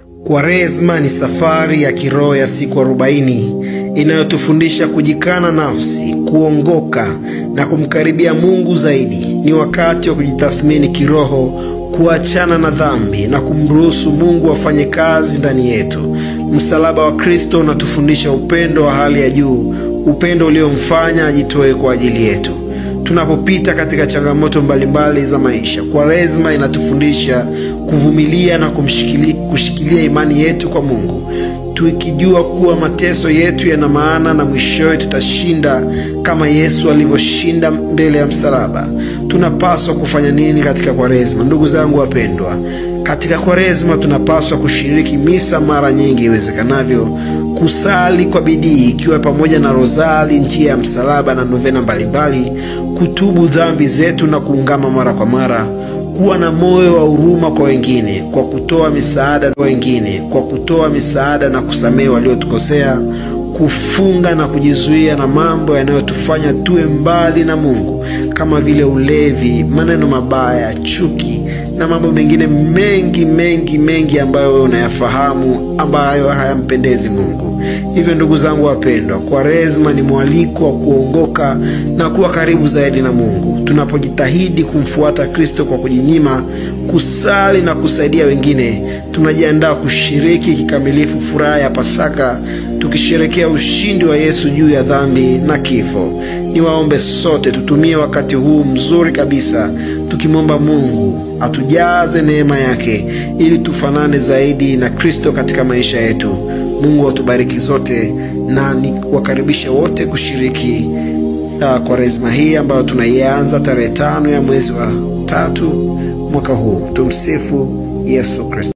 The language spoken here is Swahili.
Kwaresma ni safari ya kiroho ya siku 40 inayotufundisha kujikana nafsi, kuongoka na kumkaribia Mungu zaidi. Ni wakati wa kujitathmini kiroho, kuachana na dhambi na kumruhusu Mungu afanye kazi ndani yetu. Msalaba wa Kristo unatufundisha upendo wa hali ya juu, upendo uliomfanya ajitoe kwa ajili yetu. Tunapopita katika changamoto mbalimbali za maisha, Kwaresma inatufundisha kuvumilia na kushikilia imani yetu kwa Mungu, tukijua kuwa mateso yetu yana maana na mwishowe tutashinda kama Yesu alivyoshinda mbele ya msalaba. Tunapaswa kufanya nini katika Kwaresma? Ndugu zangu wapendwa, katika Kwaresma tunapaswa kushiriki misa mara nyingi iwezekanavyo, kusali kwa bidii ikiwa pamoja na rozali, njia ya msalaba na novena mbalimbali, kutubu dhambi zetu na kuungama mara kwa mara, kuwa na moyo wa huruma kwa wengine kwa kutoa misaada kwa wengine, kwa kutoa misaada na kusamehe waliotukosea, kufunga na kujizuia na mambo yanayotufanya tuwe mbali na Mungu kama vile ulevi, maneno mabaya, chuki na mambo mengine mengi mengi mengi ambayo wewe unayafahamu ambayo hayampendezi Mungu. Hivyo ndugu zangu wapendwa, Kwaresma ni mwaliko wa kuongoka na kuwa karibu zaidi na Mungu. Tunapojitahidi kumfuata Kristo kwa kujinyima, kusali na kusaidia wengine, tunajiandaa kushiriki kikamilifu furaha ya Pasaka, tukisherehekea ushindi wa Yesu juu ya dhambi na kifo. Niwaombe sote tutumie wakati huu mzuri kabisa tukimwomba Mungu atujaze neema yake ili tufanane zaidi na Kristo katika maisha yetu. Mungu atubariki zote, na niwakaribishe wote kushiriki Kwaresma hii ambayo tunaianza tarehe 5 ya mwezi wa 3 mwaka huu. Tumsifu Yesu Kristo.